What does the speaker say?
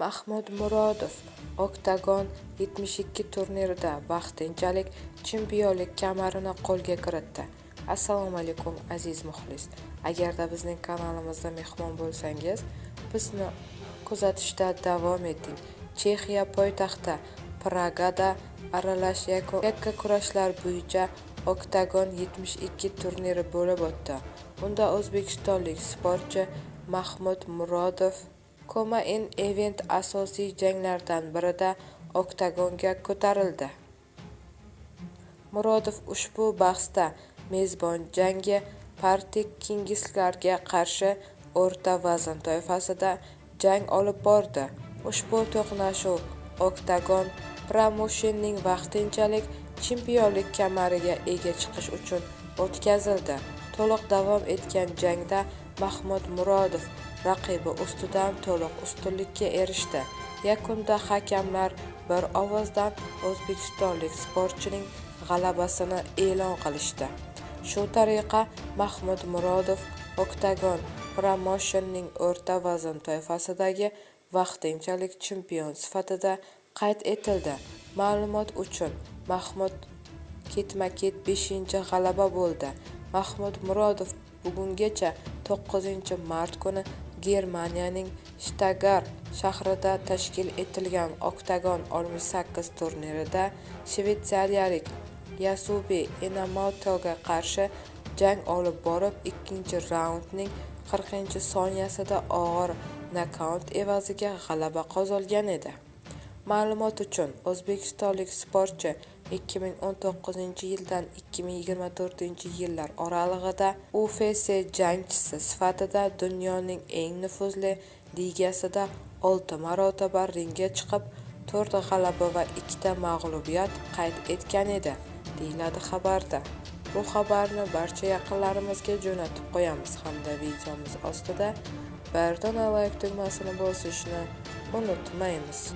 Mahmud Murodov Oktagon 72 turnirida vaqtinchalik chempionlik kamarini qo'lga kiritdi. Assalomu alaykum, aziz muxlis. Agarda bizning kanalimizda mehmon bo'lsangiz, bizni kuzatishda davom eting. Chexiya poytaxti Pragada aralash yakkakurashlar bo'yicha Oktagon 72 turniri bo'lib o'tdi. Unda o'zbekistonlik sportchi Mahmud Murodov Co-Main Event asosiy janglardan birida oktagonga ko'tarildi. Murodov ushbu bahsda mezbon jangchi Patrik Kingslarga qarshi o'rta vazn toifasida jang olib bordi. Ushbu to'qnashuv Oktagon Promotion'ning vaqtinchalik chempionlik kamariga ega chiqish uchun o'tkazildi. To'liq davom etgan jangda Mahmud Murodov raqibi ustidan to'liq ustunlikka erishdi. Yakunda hakamlar bir ovozdan o'zbekistonlik sportchining g'alabasini e'lon qilishdi. Shu tariqa Mahmud Murodov Oktagon Promotion'ning o'rta vazn toifasidagi vaqtinchalik chempion sifatida qayd etildi. Ma'lumot uchun, Mahmud ketma-ket beshinchi g'alaba bo'ldi. Mahmud Murodov bugungacha 9-mart kuni Germaniyaning Shtutgart shahrida tashkil etilgan Oktagon 68 turnirida shveytsariyalik Yasushi Enomotoga qarshi jang olib borib, ikkinchi raundning 40-soniyasida og'ir nokaut evaziga g'alaba qozongan edi. Ma'lumot uchun, o'zbekistonlik sportchi 2019-yildan 2024-yillar oralig'ida UFC jangchisi sifatida dunyoning eng nufuzli ligasida olti marotaba ringga chiqib, to'rt g'alaba va ikkita mag'lubiyat qayd etgan edi, deyiladi xabarda. Bu xabarni barcha yaqinlarimizga jo'natib qo'yamiz hamda videomiz ostida bir dona layk tugmasini bosishni unutmaymiz.